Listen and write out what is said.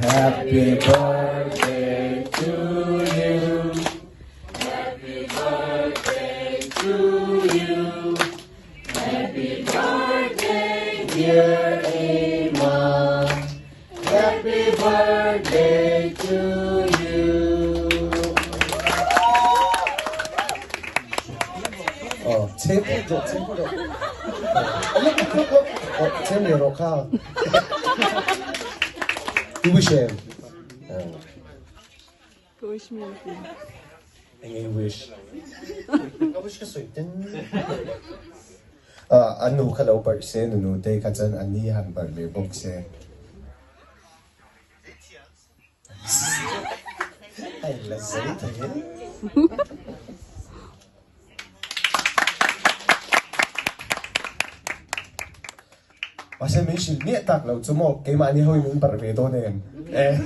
Happy birthday to you Happy birthday to you Happy birthday dear Emma Happy birthday to you Oh, che po che po Che me ro kha. I wish em? Ka wish mi ti. Eng i wish? Ka wish ka soi ten. Uh, anu kha lo barh se nunu te kha chan ani han barh ve bawk se. Ai la zei thei e. Mahse min hrilh miah tak lo chu maw keimahni ho in min barh ve dawn em? Eh.